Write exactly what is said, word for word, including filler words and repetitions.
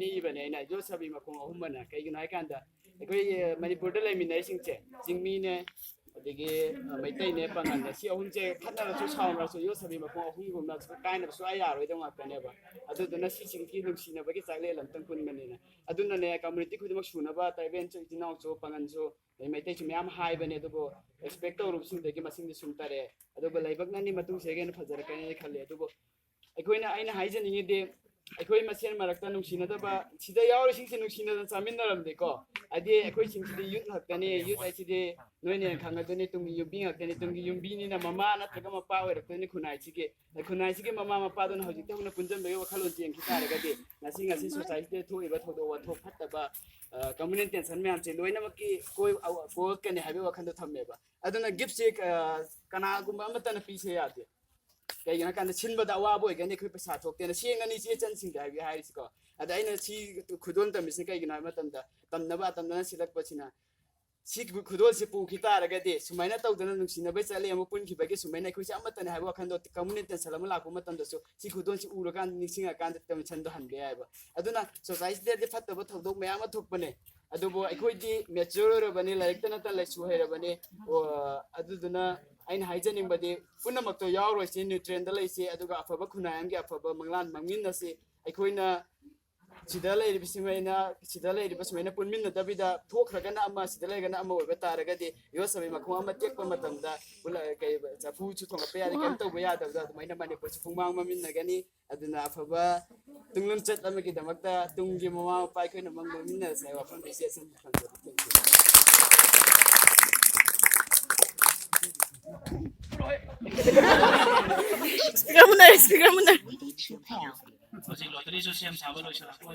ꯏꯕꯅꯦ ꯑꯩꯅ ꯌꯣꯠ ꯁꯥꯕꯤ ꯃꯈꯣꯡ ꯑꯍꯨꯝ ꯑꯅ꯫ ꯀꯩꯒꯤꯅꯣ ꯍꯥꯏꯀꯥꯟꯗ ꯑꯩꯈꯣꯏ, ꯑ, ꯃꯅꯤꯄꯨꯔꯗ ꯂꯩꯃꯤꯟꯅꯔꯤꯁꯤꯡꯁꯦ, ꯆꯤꯡꯃꯤꯅꯦ, ꯑꯗꯒꯤ, ꯑ, ꯃꯩꯇꯩꯅꯦ, ꯄꯥꯉꯜꯅꯦ, ꯁꯤ ꯑꯍꯨꯝꯁꯦ ꯈꯠꯅꯔꯁꯨ ꯁꯥꯎꯅꯔꯁꯨ ꯌꯣꯠ ꯁꯥꯕꯤ ꯃꯈꯣꯡ ꯑꯍꯨꯝꯒꯨꯝꯅ ꯀꯥꯏꯅꯕ ꯁꯨꯡꯌꯥ ꯌꯥꯔꯣꯏꯗꯕ ꯉꯥꯛꯇꯅꯦꯕ꯫ ꯑꯗꯨꯗꯨꯅ ꯁꯤꯁꯤꯡꯒꯤ ꯅꯨꯡꯁꯤꯅꯕꯒꯤ ꯆꯥꯛꯂꯦꯟ ꯑꯝꯇꯪ ꯄꯨꯟꯕꯅꯤꯅ꯫ ꯑꯗꯨꯅꯅꯦ, ꯀꯝꯃꯨꯅꯤꯇꯤ ꯈꯨꯗꯤꯡꯃꯛ ꯁꯨꯅꯕ, ꯇ꯭ꯔꯥꯏꯕꯦꯜꯁꯨ, ꯏꯆꯤꯟ ꯏꯅꯥꯎꯁꯨ, ꯄꯥꯉꯜꯁꯨ, ꯑꯗꯩ ꯃꯩꯇꯩꯁꯨ ꯃꯌꯥꯝ ꯍꯥꯏꯕꯅꯦ, ꯑꯗꯨꯕꯨ ꯑꯦꯛꯁꯄꯦꯛ ꯇꯧꯔꯨꯕꯁꯤꯡꯗꯒꯤ ꯃꯁꯤꯡꯗꯤ ꯁꯨꯝ ꯇꯥꯔꯛꯑꯦ꯫ ꯑꯗꯨꯒ ꯂꯥꯏꯕꯛꯅꯅꯤ, ꯃꯇꯨꯡꯁꯤꯗꯒꯤ ꯍꯦꯟꯅ ꯐꯖꯔꯛꯀꯅꯤꯅ ꯈꯜꯂꯦ꯫ ꯑꯗꯨꯕꯨ ꯑꯩꯈꯣꯏꯅ, ꯑꯩꯅ ꯍꯥꯏꯖꯅꯤꯡꯉꯤꯗꯤ, ꯑꯩꯈꯣꯏ ꯃꯁꯦꯟ ꯃꯔꯛꯇ ꯅꯨꯡꯁꯤꯅꯗꯕ, ꯁꯤꯗ ꯌꯥꯎꯔꯤꯁꯤꯡꯁꯦ ꯅꯨꯡꯁꯤꯅꯗꯅ ꯆꯥꯃꯤꯟꯅꯔꯝꯗꯦꯀꯣ꯫ ꯍꯥꯏꯗꯤ ꯑꯩꯈꯣꯏꯁꯤꯡꯁꯤꯗꯤ ꯌꯨꯠ ꯉꯥꯛꯇꯅꯤ꯫ ꯌꯨꯠ ꯍꯥꯏꯁꯤꯗꯤ ꯅꯣꯏꯅ ꯍꯦꯟꯅ ꯈꯪꯉꯗꯣꯏꯅꯤ, ꯇꯨꯡꯒꯤ ꯌꯨꯝꯕꯤ ꯉꯥꯛꯇꯅꯤ꯫ ꯇꯨꯡꯒꯤ ꯌꯨꯝꯕꯤꯅꯤꯅ ꯃꯃꯥ ꯅꯠꯇ꯭ꯔꯒ ꯃꯄꯥ ꯑꯣꯏꯔꯛꯇꯣꯏꯅꯤ ꯈꯨꯟꯅꯥꯏꯁꯤꯒꯤ꯫ ꯈꯨꯟꯅꯥꯏꯁꯤꯒꯤ ꯃꯃꯥ ꯃꯄꯥꯗꯨꯅ ꯍꯧꯖꯤꯛꯇ ꯍꯧꯅ ꯄꯨꯟꯁꯤꯟꯕꯒꯤ ꯋꯥꯈꯜꯂꯣꯟ ꯆꯦꯟꯈꯤ ꯇꯥꯔꯒꯗꯤ, ꯉꯁꯤ, ꯉꯁꯤ ꯁꯣꯁꯥꯏꯇꯤꯗ ꯊꯣꯛꯏꯕ ꯊꯧꯗꯣꯛ ꯋꯥꯊꯣꯛ ꯐꯠꯇꯕ, ꯑ, ꯀꯃꯨꯅꯦꯜ ꯇꯦꯟꯁꯟ ꯃꯌꯥꯝꯁꯦ ꯂꯣꯏꯅꯃꯛꯀꯤ ꯀꯣꯏ-, ꯑ-, ꯀꯣꯛꯂꯛꯀꯅꯤ ꯍꯥꯏꯕꯒꯤ ꯋꯥꯈꯜꯗꯣ ꯊꯝꯃꯦꯕ꯫ ꯑꯗꯨꯅ ꯒꯤꯐꯁꯦ, ꯑ, ꯀꯅꯥꯒꯨꯝꯕ ꯑꯃꯠꯇꯅ ꯄꯤꯁꯦ ꯌꯥꯗꯦ꯫ ꯀꯩꯒꯤꯅꯣ ꯍꯥꯏ ꯀꯥꯟꯗ ꯁꯤꯟꯕꯗ ꯑꯋꯥꯕ ꯑꯣꯏꯒꯅꯤ, ꯑꯩꯈꯣꯏ ꯄꯩꯁꯥ ꯊꯣꯛꯇꯦꯅ꯫ ꯁꯤ ꯌꯦꯡꯉꯅꯤ ꯏꯆꯦ ꯏꯆꯟꯁꯤꯡꯗ ꯍꯥꯏꯕꯤ ꯍꯥꯏꯔꯤꯁꯤꯀꯣ꯫ ꯑꯗ ꯑꯩꯅ ꯁꯤ ꯈꯨꯗꯣꯜ ꯇꯝꯃꯤꯁꯤꯅ ꯀꯩꯒꯤꯅꯣ ꯍꯥꯏꯕ ꯃꯇꯝꯗ, ꯇꯝꯅꯕ ꯑꯇꯝꯅꯅ ꯁꯤꯜꯂꯛꯄꯁꯤꯅ, ꯁꯤ ꯈꯨꯗꯣꯜꯁꯤ ꯄꯨꯈꯤ ꯇꯥꯔꯒꯗꯤ, ꯁꯨꯃꯥꯏꯅ ꯇꯧꯗꯅ ꯅꯨꯡꯁꯤꯅꯕꯩ ꯆꯠꯂꯦ ꯑꯃ ꯄꯨꯟꯈꯤꯕꯒꯤ, ꯁꯨꯃꯥꯏꯅ ꯑꯩꯈꯣꯏꯁꯦ ꯑꯃꯠꯇꯅꯦ ꯍꯥꯏꯕ ꯋꯥꯈꯜꯗꯣ, ꯀꯃꯨꯅꯦꯜ ꯇꯦꯟꯁꯟ ꯑꯃ ꯂꯥꯛꯄ ꯃꯇꯝꯗꯁꯨ ꯁꯤ ꯈꯨꯗꯣꯜꯁꯤ ꯎꯔꯀꯥꯟꯗ, ꯅꯤꯡꯁꯤꯡꯉꯀꯥꯟꯗ ꯇꯦꯟꯁꯟꯗꯣ ꯍꯟꯕ ꯌꯥꯏꯑꯕ꯫ ꯑꯗꯨꯅ ꯁꯣꯁꯥꯏꯇꯤꯗꯗꯤ ꯐꯠꯇꯕ ꯊꯧꯗꯣꯛ ꯃꯌꯥꯝ ꯑꯃ ꯊꯣꯛꯄꯅꯦ, ꯑꯗꯨꯕꯨ ꯑꯩꯈꯣꯏꯗꯤ ꯃꯦꯆ꯭ꯌꯣꯔ ꯑꯣꯏꯔꯕꯅꯤ, ꯂꯥꯏꯔꯤꯛꯇ ꯅꯠꯇꯅ ꯂꯥꯏꯁꯨ ꯍꯩꯔꯕꯅꯤ꯫ ꯑꯣ, ꯑꯗꯨꯗꯨꯅ ꯑꯩꯅ ꯍꯥꯏꯖꯅꯤꯡꯕꯗꯤ, ꯄꯨꯝꯅꯃꯛꯇꯣ ꯌꯥꯎꯔꯣꯏꯁꯤ, ꯅ꯭ꯌꯨꯇ꯭ꯔꯦꯟꯗ ꯂꯩꯁꯤ, ꯑꯗꯨꯒ ꯑꯐꯕ ꯈꯨꯟꯅꯥꯏ ꯑꯃꯒꯤ ꯑꯐꯕ ꯃꯪꯂꯥꯟ ꯃꯥꯡꯃꯤꯟꯅꯁꯤ꯫ ꯑꯩꯈꯣꯏꯅ ꯁꯤꯗ ꯂꯩꯔꯤꯕꯁꯤꯃꯩꯅ, ꯁꯤꯗ ꯂꯩꯔꯤꯕ ꯁꯨꯃꯥꯏꯅ ꯄꯨꯟꯃꯤꯟꯅꯗꯕꯤꯗ, ꯊꯣꯛꯈ꯭ꯔꯒꯅ ꯑꯃ, ꯁꯤꯗ ꯂꯩꯔꯒꯅ ꯑꯃ ꯑꯣꯏꯕ ꯇꯥꯔꯒꯗꯤ, ꯌꯣꯠ ꯁꯥꯕꯤ ꯃꯈꯣꯡ ꯑꯃ ꯇꯦꯛꯄ ꯃꯇꯝꯗ ꯄꯨꯂ-, ꯀꯩ, ꯆꯐꯨꯁꯨ ꯊꯣꯡꯒꯠꯄ ꯌꯥꯗꯦ, ꯀꯩꯝ ꯇꯧꯕ ꯌꯥꯗꯕꯗꯣ, ꯑꯗꯨꯃꯥꯏꯅ ꯃꯅꯤꯄꯨꯔꯁꯨ ꯄꯨꯡꯃꯥꯡ ꯃꯥꯡꯃꯤꯟꯅꯒꯅꯤ꯫ ꯑꯗꯨꯅ ꯑꯐꯕ ꯇꯨꯡꯂꯝꯆꯠ ꯑꯃꯒꯤꯗꯃꯛꯇ ꯇꯨꯡꯒꯤ ꯃꯃꯥ ꯃꯄꯥ ꯑꯩꯈꯣꯏꯅ ꯃꯪ ꯃꯥꯡꯃꯤꯟꯅꯔꯁꯦ ꯍꯥꯏꯕ ꯋꯥꯐꯝꯗ ꯏꯆꯦ ꯁꯨꯝ ꯊꯝꯖꯔꯤ꯫ Thank you. Speaker ꯃꯨꯟꯅꯔꯦ, speaker ꯃꯨꯟꯅꯔꯦ꯫ ꯍꯧꯖꯤꯛ ꯂꯣꯇꯔꯤꯁꯨ ꯁꯦꯝ ꯁꯥꯕ ꯂꯣꯏꯁꯤꯜꯂꯛꯄ